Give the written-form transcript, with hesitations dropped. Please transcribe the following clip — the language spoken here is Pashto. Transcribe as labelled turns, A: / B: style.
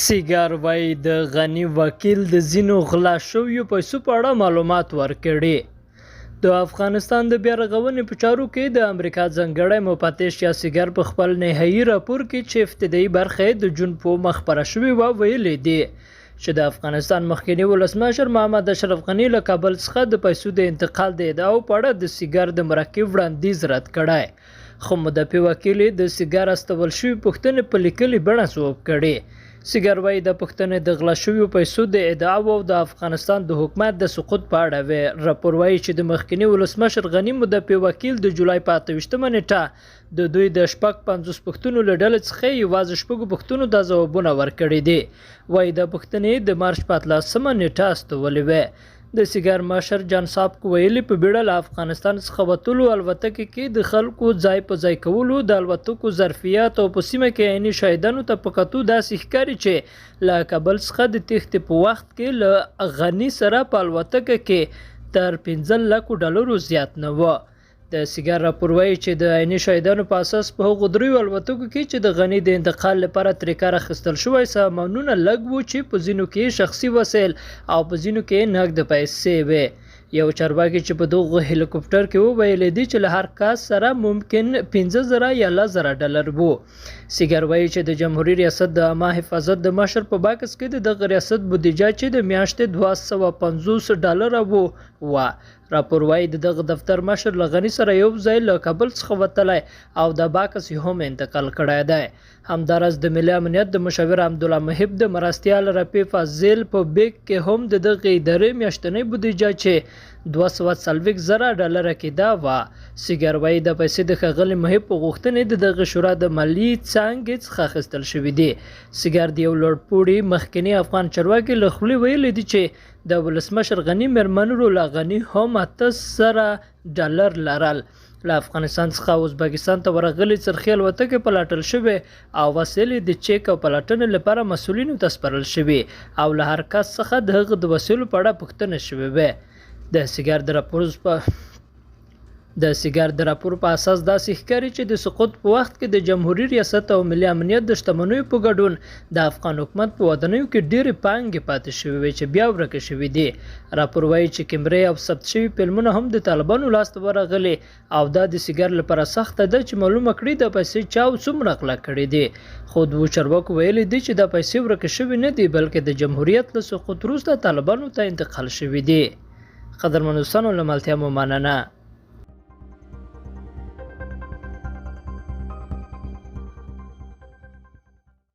A: سیګار وايي د غني وکیل د ځینو غلا شویو پیسو په اړه معلومات ورکړي. د افغانستان د بیارغونې په چارو کې د امریکا ځانګړی مفتش یا سیګار په خپل نهایي راپور کې چې ابتدایي برخه یې د جون په اومه خپره شوې وه ویلي دي چې د افغانستان مخکیني ولسمشر محمد اشرف غني له کابل څخه د پیسو د انتقال د ادعاو په اړه د سیګار د مرکې وړاندیز رد کړی، خو مدافع وکیل یې د سیګار استول شوې پوښتنې په لیکلي بڼه ځواب کړې. سیګار وايي دا پوښتنې د غلا شویو پیسو د ادعاوو او د افغانستان د حکومت د سقوط په اړه وې. راپور وايي چې د مخکیني ولسمشر غني مدافع وکیل د جولای په 28مه نېټه د دوی د 56 پوښتنو له ډلې څخه یې یوازې شپږو پوښتنو ته ځوابونه ورکړي دي. وايي دا پوښتنې یې د مارچ په 18مه نېټه استولې وې. د سیګار مشر جان ساپک ویلي، په بیړه له افغانستان څخه وتلو، الوتکې کې د خلکو ځای په ځای کولو، د الوتکو ظرفیت او په سیمه کې عیني شاهدانو ته په کتو داسې ښکاري چې له کابل څخه د تېښتې په وخت کې له غني سره په الوتکه کې تر 15 لکو ډالرو زیات نه و. د سیګار راپور وايي چې د عیني شاهدانو په اساس په هغو دریو الوتکو کې چې د غني د انتقال لپاره ترې کار اخیستل شوی سامانونه لږ وو چې په ځینو کې شخصي وسایل او په ځینو کې نقد پیسې وې. یو چارواکي چې په دغه هلیکوپټر کې و ویلي دي چې له هر کس سره ممکن 5000 یا 10,000 ډالر وو. سیګار وايي چې د جمهوري ریاست د عامه حفاظت د مشر په باکس کې د دغه ریاست بودیجه چې د میاشتې 250 ډالره وو وه. راپور وايي د دغه دفتر مشر له غني سره یو ځای له کابل څخه وتلی او دا باکس یې هم انتقال کړی دی. همداراز د ملي امنیت د مشاور عبدالله محب د مرستیال رفیع فاضل په بیک کې هم د دغې ادارې میاشتنۍ بودیجه چې 240,000 ډالره کېده وه. سیګار وايي دا پیسې د ښاغلي محب په غوښتنې د دغې شورا د مالي څانګې څخه اخیستل شوې دي. سیګار د یو لوړپوړي مخکیني افغان چارواکي له خولې ویلي دي چې د ولسمشر غني مېرمن رولا غني هم 8000 ډالر لرل. له افغانستان څخه ازبکستان ته ورغلې څرخي الوتکې پلټل شوې او وسایل یې د چک او پلټنې لپاره مسؤلینو ته سپارل شوي او له هر کس څخه د هغه د وسایلو په اړه پوښتنه شوې وه. د سیګار د راپور په د سیګار د راپور په اساس داسې ښکاري چې د سقوط په وخت کې د جمهوري ریاست او ملي امنیت د شتمنیو په ګډون د افغان حکومت په ودانیو کې ډېرې پانګې پاتې شوې وې چې بیا ورکې شوې دي. راپور وايي چې کیمرې او ثبت شوي فلمونه هم د طالبانو لاس ته ورغلي او دا د سیګار لپاره سخته ده چې معلومه کړي دا پیسې چا او څومره غلا کړې دي. خو دوو چارواکو ویلي دي چې دا پیسې ورکې شوې نه دي بلکې د جمهوریت له سقوط وروسته طالبانو ته انتقال شوې دي. قدرمن دوستانو له ملتیا مو مننه.